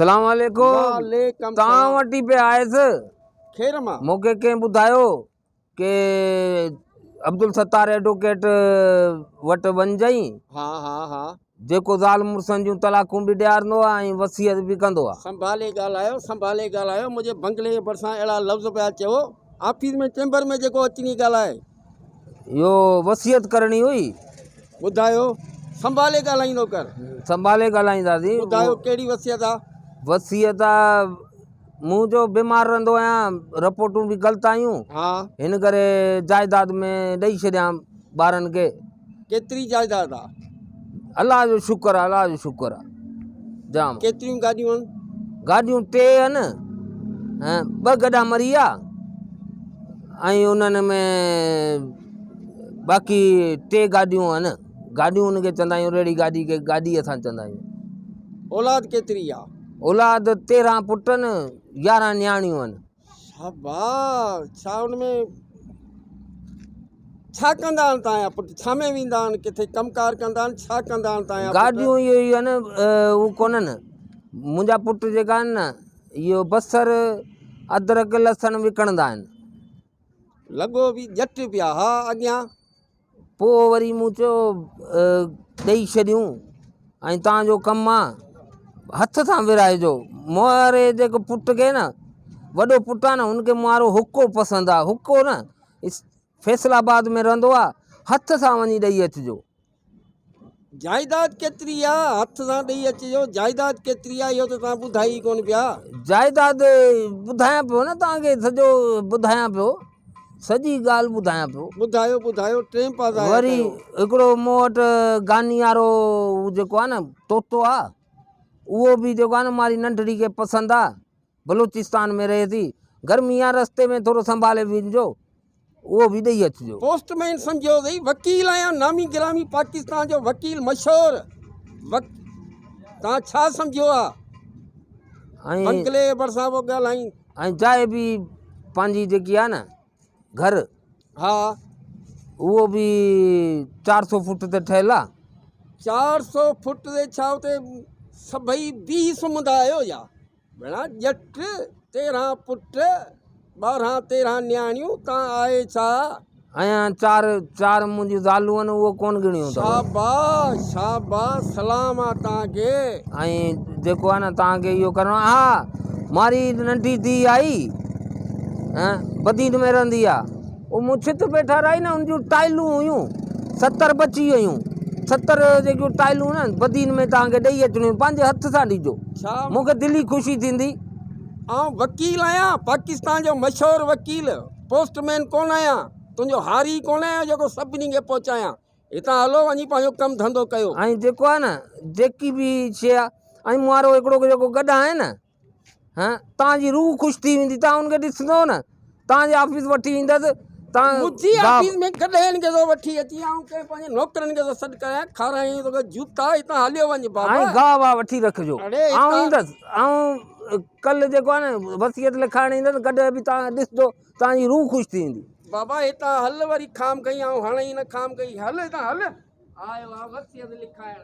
سلام عليڪم. وعليڪم توهان سلام. وٽ ئي پئي آيس. خير مان. مون کي ڪنهن ٻڌايو ڪي عبدالستار ايڊووڪيٽ وٽ وڃجئين. ها ها ها. جيڪو زال مڙسن جون طلاقون به ڏيارندو آ ۽ وصيت به ڪندو آ. سنڀالي ڳالهايو سنڀالي ڳالهايو منهنجي بنگلي جي ڀرسان اهڙا لفظ پيا چئو آفيس ۾ چيمبر ۾ جيڪو اچڻي ڳالهائي. اهو وصيت ڪرڻي هئي. ٻڌايو سنڀالي ڳالهائيندو ڪر. سنڀالي ڳالهائينداسين. ٻڌايو ڪهڙي وصيت آ. وصيت آ مون جو بيمار رهندو آهيان رپورٽون به غلط آيون ها. هن ڪري جائيداد ۾ ڏئي ڇڏيان ٻارن کي. ڪيتري جائيداد آ؟ الله جو شڪر آ الله جو شڪر آ جام. ڪيتريون گاڏيون آهن؟ گاڏيون ٽي آهن ۽ ٻه گڏا مري ويا ۽ انهن ۾ باقي ٽي گاڏيون آهن گاڏيون ان کي چوندا آهيون ريڙهي گاڏي کي گاڏي اسان چوندا آهيون. اولاد ڪيتري آ؟ اولاد 13 پٽ آهن 11 نياڻيون آهن. شاباش ڇا ان ۾ ڇا ڪندا آهن تان جا پٽ ڇا ۾ ويندا آهن ڪٿي ڪم ڪار ڪندا آهن ڇا ڪندا آهن تان جا پٽ؟ گاڏيون اهي ئي آهن اهي ڪونهن منهنجا پٽ جيڪا آهن نه اهو بصر ادرڪ لسڻ وڪڻندا آهن. لڳو به ڄٽ پيا ها اڳيان. پوء وري مون چيو ڏئي ڇڏيون ۽ توهان جو ڪم آ هٿ سان ورهائجو. مون واري جيڪو پٽ کي نه وڏو پٽ آ نه هن کي مون وارو حقو پسند آ حقو نه فيصل آباد ۾ رهندو آ هٿ سان وڃي ڏئي اچجو. جائيداد ڪيتري آ هٿ سان ڏئي اچجو جائيداد ڪيتري آ اهو ته توهان ٻڌائي ئي ڪونه پيا. جائيداد ٻڌايان پيو نه توهان کي سڄو ٻڌايان پيو. سڄي ڳالهه ٻڌايان پيو. ٻڌايو ٻڌايو ٽيم پاس ضايع وري ڪيو. هڪڙو مون وٽ گاني وارو هو جيڪو آهي نه طوطو آ اهو به جيڪو آهي نه ماري ننڍڙي کي پسند آ بلوچستان ۾ رهي ٿي گرمي آ رستي ۾ ٿورو سنڀالي وڃجو اهو به ڏئي اچجو. پوسٽ مين سمجهيو اٿئي وڪيل آهيان نامي گرامي پاڪستان جو وڪيل مشهور وڪ تان ڇا سمجهيو آ ۽ بنگلي جي ڀرسان پيو ڳالهائين. ۽ جاء به پنهنجي جيڪي آهي نه گهر ها اهو به 400 فوٽ تي ٺهيل آهي. 400 فوٽ تي ڇا اتي سڀئي بيهي سمهندا آهيو يا ڀيڻا ڄٽ 13 پٽ 12 13 نياڻيون تان آهي ڇا؟ ۽ چار چار منهنجون زالون آهن اهو ڪونه ڳڻيون اٿو. شاباش شاباش سلام آ توهان کي. ۽ جيڪو آهي نه توهان کي اهو ڪرڻو آهي ها ماري ننڍي ڌيء آئي ۽ بدين ۾ رهندي آ اهو مون ڇت پي ٺهرائي نه ان جون ٽائلون هيون 70 بچي ويون 70 جيڪيون ٽائلون نه بدين ۾ توهان کي ڏئي اچڻيون پنهنجي هٿ سان ڏجو مون کي دلي خوشي ٿيندي. آئون وڪيل آهيان پاڪستان جو مشهور وڪيل. پوسٽ مين ڪونه آهيان، تنهنجو هاري ڪونه آهيان جيڪو سڀني کي پهچايان. هتان هلو وڃي پنهنجو ڪم ڌنڌو ڪيو. ۽ جيڪو آهي نه جيڪي به شيء آهي ۽ مون وارو هڪڙو جيڪو گڏ آهي نه هه توهان جي روح خوش ٿي ويندي توهان ان کي ڏسندو نه توهان جي آفيس وٺي ايندس توهان منهنجي آفيس ۾ گڏهن کي ٿو وٺي اچين آئون ڪنهن پنهنجي نوڪرن کي ٿو سڏ ڪريان کارايان توکي جوتا هتان هليو وڃ بابا. ۽ گاهه واهه وٺي رکجو آئون ايندس آئون ڪلهه جيڪو آهي نه وصيت لکائڻ ايندس گڏهه به توهان ڏسندو توهان جي روح خوش ٿي ويندي. بابا هتان هل وري خام ڪئي آئون هڻئي نه خام ڪئي هل هتان هل آيو آ وصيت لکائڻ.